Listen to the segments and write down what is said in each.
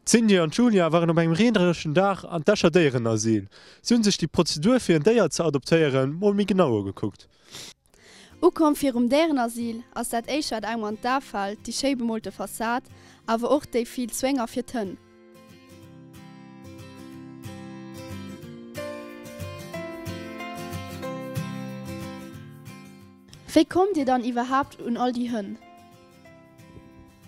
D'Cindy an d'Julia waren op engem reenereschen Dag an d'Escher Déierenasyl. Si hunn sech déi Prozedur fir en Déier ze adoptéieren mol méi genau ugekuckt. Ukomm virum Déierenasyl ass dat éischt wat engem an d'A fält déi schéi bemoolte Fassad, awer och déi vill Zwénger fir d'Hënn. Wéi kommt Dir dann iwwerhaapt un all déi Hënn?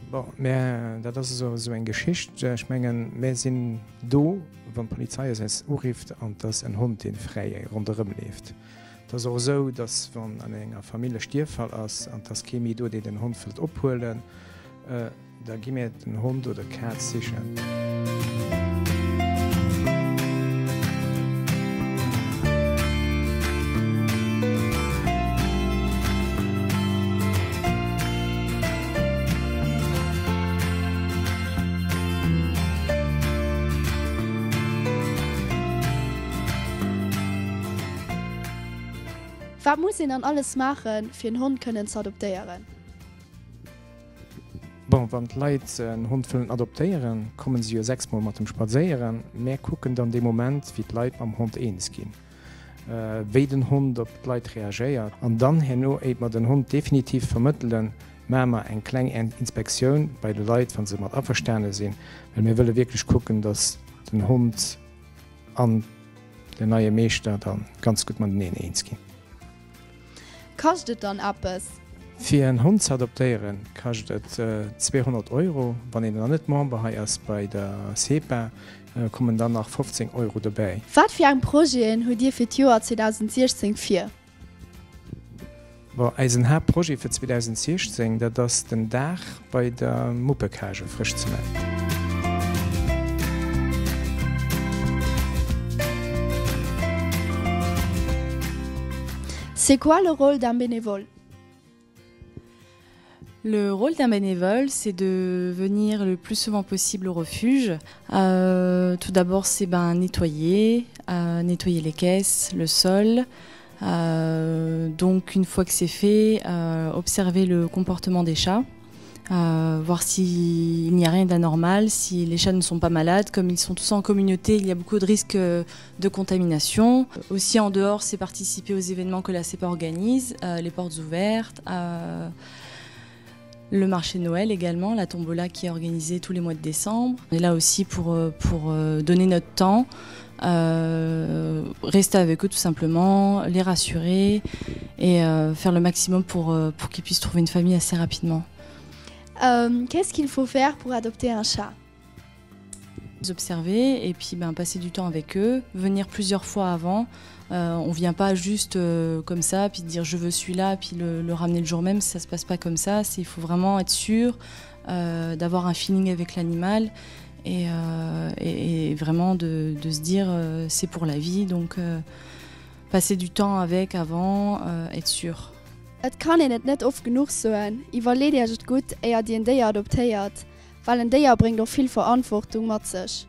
Bon, mä dat ass esou eng Geschicht. Ech mengen, mär sinn do, wann d'Polizei eis urifft an et ass en Hond, dee fräi ronderëm leeft. Et ass och esou, datt wann an enger Famill e Stierffall ass an et ass kee méi do, deen den Hond wëllt ophuelen, Da gi mir den Hond oder d'Kaz sichen. Wat muss een dann alles maachen, fir en Hond kënnen z'adoptéieren? Bon, wann d'Leit en Hond wëllen adoptéieren, kommen se jo 6 mol mat em spadséieren. Mär kucken dann dee Moment, wéi d'Leit mam Hond eens ginn, wéi den Hond op d'Leit reagéiert. An dann herno, éit mer den Hond definitiv vermëttelen, maache mer eng kleng Inspektioun bei de Leit, wa se mat averstane sinn, well mir wëlle wierklech kucken, dass den Hond an den neie Meeschter da ganz gutt mateneen eens ginn. Kascht et dann eppes? Fir en Hond ze adoptéieren, kascht et 200 Euro. Wann een dann net Member hei ass bei der SEPA, kommen dann nach 15 Euro dobäi. Wat fir eng Projeten hutt Dir fir d'Joer 2016 vir? Bon, eisen Haaptprojet fir 2016, dat ass den Daach bei der Muppecage frësch ze man. C'est quoi le rôle d'un bénévole? Le rôle d'un bénévole, c'est de venir le plus souvent possible au refuge. Euh, tout d'abord, c'est ben nettoyer, euh, nettoyer les caisses, le sol. Euh, donc une fois que c'est fait, euh, observer le comportement des chats. Euh, voir s'il n'y a rien d'anormal, si les chats ne sont pas malades, comme ils sont tous en communauté, il y a beaucoup de risques euh, de contamination. Aussi en dehors, c'est participer aux événements que la CEPA organise, euh, les portes ouvertes, euh, le marché Noël également, la tombola qui est organisée tous les mois de décembre. On est là aussi pour, euh, pour euh, donner notre temps, euh, rester avec eux tout simplement, les rassurer et euh, faire le maximum pour, euh, pour qu'ils puissent trouver une famille assez rapidement. Euh, Qu'est-ce qu'il faut faire pour adopter un chat observer et puis ben, passer du temps avec eux, venir plusieurs fois avant. Euh, on vient pas juste euh, comme ça puis dire je veux celui-là puis le, le ramener le jour même, ça se passe pas comme ça, il faut vraiment être sûr euh, d'avoir un feeling avec l'animal et, euh, et, et vraiment de, de se dire euh, c'est pour la vie donc euh, passer du temps avec avant euh, être sûr. Et kann een et net oft genuch soen, Iwwerleet Iech et gutt, éier Dir en Déier adoptéiert, well en Déier bréngt och vill Verantwortung mat sech.